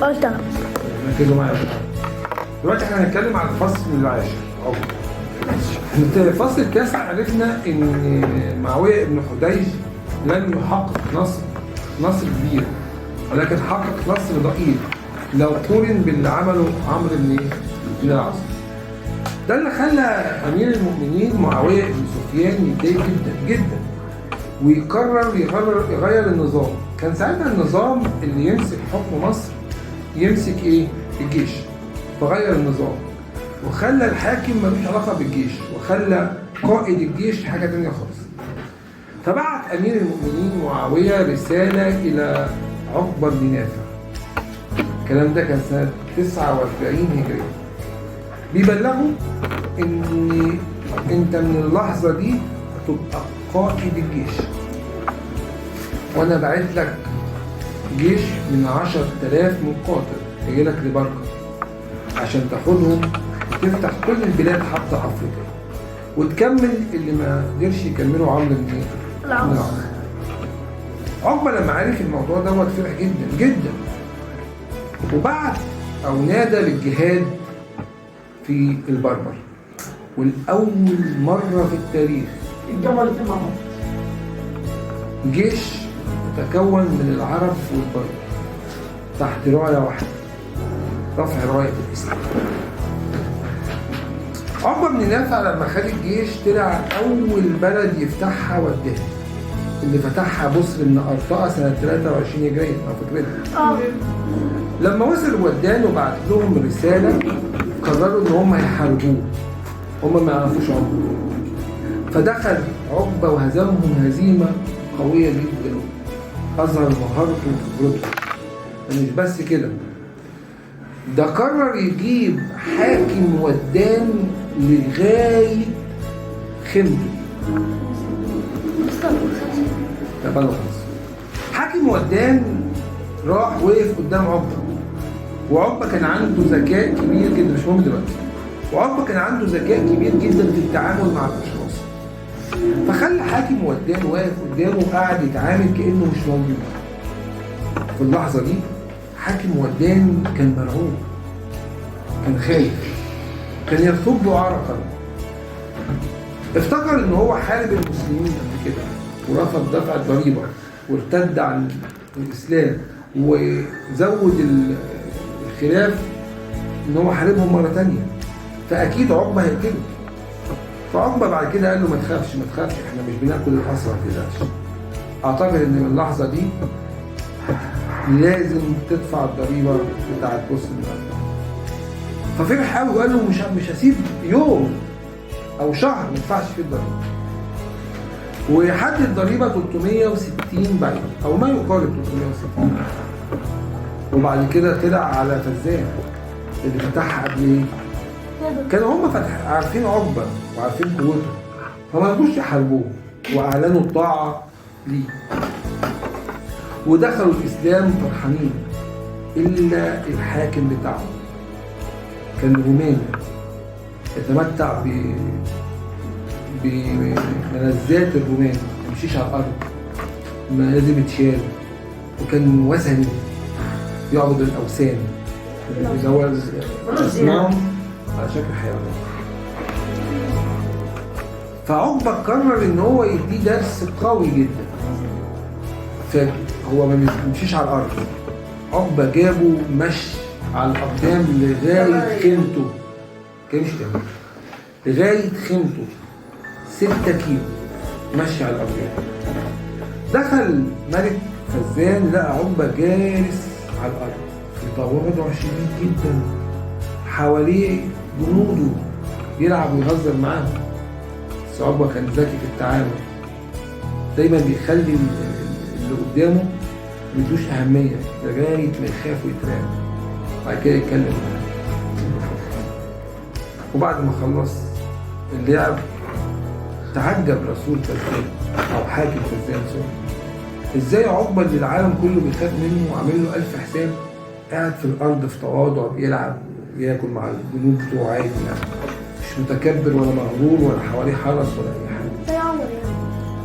قلتها. ركزوا معايا. دلوقتي احنا هنتكلم على الفصل العاشر. احنا في الفصل التاسع عرفنا ان معاوية بن حديج لم يحقق نصر كبير، ولكن حقق نصر ضئيل لو قورن باللي عمله عمرو بن العاص. ده اللي خلى امير المؤمنين معاوية بن سفيان يتضايق جدا جدا ويقرر يغير النظام. كان ساعتها النظام اللي يمسك حكم مصر يمسك ايه؟ الجيش. فغير النظام وخلى الحاكم ملوش علاقة بالجيش، وخلى قائد الجيش حاجة تانية خالص. فبعت امير المؤمنين معاوية رسالة الى عقبه بن نافع. الكلام ده كان سنة 49 هجرية. بيبلغوا ان انت من اللحظة دي هتبقى قائد الجيش، وانا بعت لك جيش من 10,000 مقاتل هيجي لك لبركه عشان تاخدهم وتفتح كل البلاد حتى افريقيا وتكمل اللي ما قدرش يكمله عمرو بن العاص. عقبه لما عرف الموضوع دوت فرح جدا جدا، وبعت او نادى للجهاد في البربر. والاول مرة في التاريخ اتجمعوا الاثنين مع بعض. جيش تكون من العرب والبربر تحت راية واحدة، رفع راية الإسلام. عقبة بن نافع لما خد الجيش طلع أول بلد يفتحها وداها، اللي فتحها بصر بن أرطاة سنة 23 هجرية لو فاكرينها. لما وصل ودان وبعت لهم رسالة قرروا إن هم هيحاربوه، هم ما يعرفوش عقبة. فدخل عقبة وهزمهم هزيمة قوية جدا، أظهر مهارته وخبرته. مش بس كده، ده قرر يجيب حاكم ودان لغاية خيمته. طب أنا خلاص. حاكم ودان راح وقف قدام عقبة، وعقبة كان عنده ذكاء كبير جدا، مش مهم دلوقتي. وعقبة كان عنده ذكاء كبير جدا في التعامل مع الأشخاص، فخلى حاكم ودان واقف قدامه وقعد يتعامل كأنه مش موجود. في اللحظة دي حاكم ودان كان مرعوب، كان خايف، كان يصب عرقا. افتكر ان هو حارب المسلمين قبل كده ورفض دفع الضريبة وارتد عن الإسلام وزود الخلاف ان هو حاربهم مرة تانية، فأكيد عقبة هيقتله. فعقبة بعد كده قال له ما تخافش ما تخافش، احنا مش بناكل الأسرى، ما تقلقش. اعتقد ان من اللحظة دي لازم تدفع الضريبة بتاعت بص الأرض. ففرح قوي وقال له مش هسيب يوم أو شهر ما يدفعش فيه الضريبة. وحدد ضريبة 360 بعير أو ما يقارب 360. وبعد كده طلع على فزان اللي فتحها قبل إيه؟ كانوا هم عارفين عقبة وعارفين قوته، فما رضوش يحاربوه وأعلنوا الطاعة ليه ودخلوا الإسلام فرحانين. إلا الحاكم بتاعهم كان روماني يتمتع بملذات الرومان، ما يمشيش على الأرض، ما لازم يتشال، وكان وثني يعبد الأوثان اللي هو الأصنام على شكل حيوانات. فعقبة قرر إن هو يديه درس قوي جدا. فهو ما بيمشيش على الأرض، عقبة جابه مشي على الأقدام لغاية خيمته، كان يمشي تاني لغاية خيمته 6 كيلو مشي على الأقدام. دخل ملك فزان لقى عقبة جالس على الأرض في تواضع شديد جدا، حواليه جنوده يلعب ويهزر معاهم. بس عقبة كان ذكي في التعامل، دايما بيخلي اللي قدامه مدوش أهمية لغاية ما يخاف ويترعب، بعد كده يتكلم معاه. وبعد ما خلص اللعب تعجب رسول فزان أو حاكم فزان، sorry، إزاي عقبة اللي العالم كله بيخاف منه وعامل له 1000 حساب قاعد في الأرض في تواضع بيلعب وياكل مع الجنود بتوعه عادي، يعني مش متكبر ولا مغرور ولا حواليه حرس ولا أي حاجة. زي عمر يعني.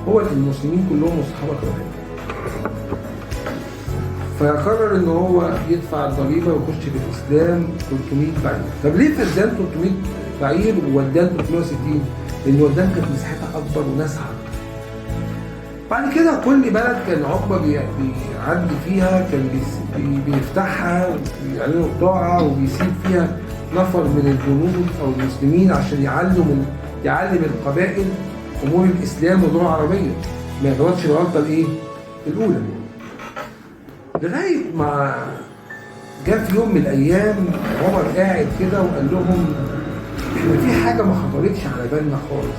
هو المسلمين كلهم والصحابة كانوا كده. فقرر ان هو يدفع الضريبة ويخش في الاسلام 300 بعير. طب ليه فزان 300 بعير وودان 360؟ لان ودان كانت مساحتها اكبر وناسها اكتر. بعد كده كل بلد كان عقبه بيعدي فيها كان بيفتحها وبيعلنوا الطاعة وبيسيب فيها نفر من الجنود او المسلمين عشان يعلم القبائل امور الاسلام واللغة العربية، ما يغلطش الغلطة الايه؟ الاولى. لغاية ما جه في يوم من الايام عمر قاعد كده وقال لهم احنا في حاجة ما خطرتش على بالنا خالص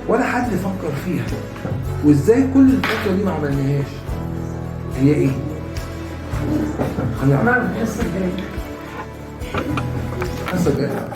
ولا حد فكر فيها، وازاي كل الفترة دي ما عملناهاش؟ هي ايه؟ هنعرف نعرف الحصة الجاية. الحصة الجاية.